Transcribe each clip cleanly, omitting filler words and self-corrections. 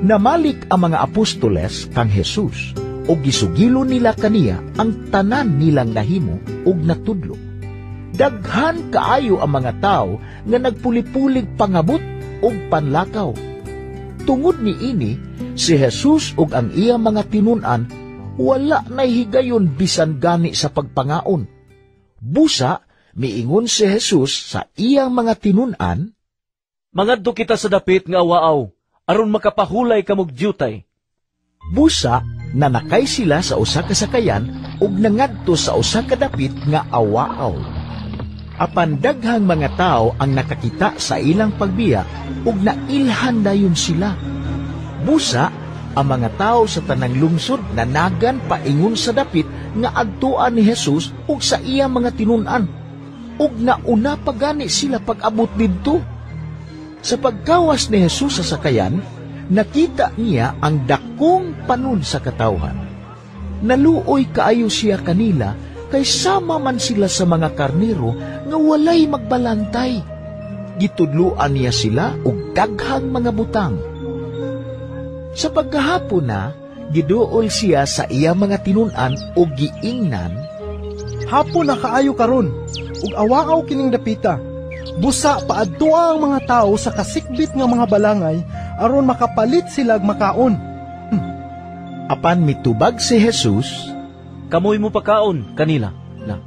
Namalik ang mga apostoles kang Jesus ug gisugilo nila kaniya ang tanan nilang nahimo ug natudlo. Daghan kaayo ang mga tawo nga nagpuli-pulig pangabot ug panlakaw. Tungod niini, si Jesus ug ang iya mga tinun-an wala nay higayon bisan gani sa pagpangaon. Busa, miingon si Jesus sa iyang mga tinun-an, "Mangadto kita sa dapit nga awaaw, aron makapahulay kamog dyutay." Busa, nanakay sila sa usa ka sakayan ug nangadto sa usa ka dapit nga awaaw. Apan daghang mga tawo ang nakakita sa ilang pagbiya ug nailhan dayon sila. Busa, ang mga tawo sa tanang lungsod nanagan paingon sa dapit nga adtuan ni Jesus ug sa iya mga tinun-an. Ug nauna pa gani sila pag-abot didto. Sa pagkawas ni Jesus sa sakayan, nakita niya ang dakong panon sa katawhan. Naluoy kaayo siya kanila kay sama man sila sa mga karnero nga walay magbalantay. Gitudloan niya sila og daghang mga butang. Sa pagkahapon na, giduol siya sa iya mga tinun-an ug giingnan, "Hapon na kaayo karon, ug awaaw kining dapita. Busa paadtoa ang mga tawo sa kasikbit nga mga balangay aron makapalit sila makaon." Apan mitubag si Jesus, "Kamoy mo pakaon kanila." Na.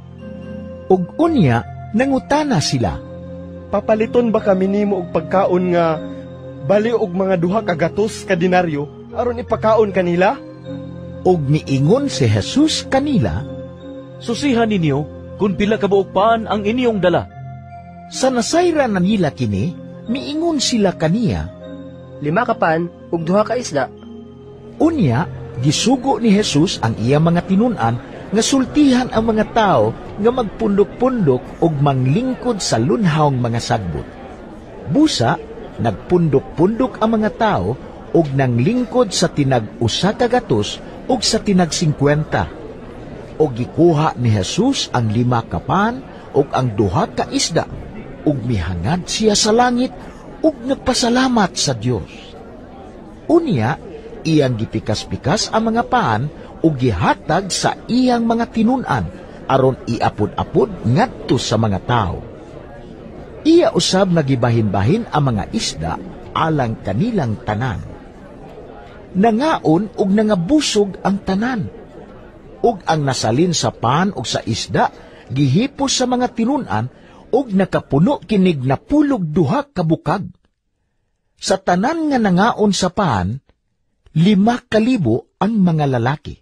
Ug unya nangutana sila, "Papaliton ba kami nimo og pagkaon nga bali og mga 200 ka denaryo aron ipakaon kanila?" Ug miingon si Jesus kanila, "Susihan ninyo kung pila ka buok pan ang inyong dala." Sa nasayran na nila kini, miingon sila kaniya, "5 ka pan ug 2 ka isda." Unya, gisugo ni Jesus ang iya mga tinun-an nga sultihan ang mga tao nga magpundok-pundok ug manglingkod sa lunhawng mga sagbot. Busa, nagpundok-pundok ang mga tao ug nanglingkod sa tinag 100 ug sa tinag 50. Ug gikuha ni Jesus ang 5 ka pan ug ang 2 ka isda ug mihangad siya sa langit ug nagpasalamat sa Dios. Unya, iyang gipikas-pikas ang mga pan ug gihatag sa iyang mga tinun-an aron iapod-apod ngadto sa mga tawo. Iya usab nga gibahin-bahin ang mga isda alang kanilang tanan. Nangaon ug nangabusog ang tanan. Ug ang nasalin sa pan ug sa isda gihipos sa mga tinun-an ug nakapuno kinig 42 ka bukag. Sa tanan nga nangaon sa pan, 5,000 ang mga lalaki.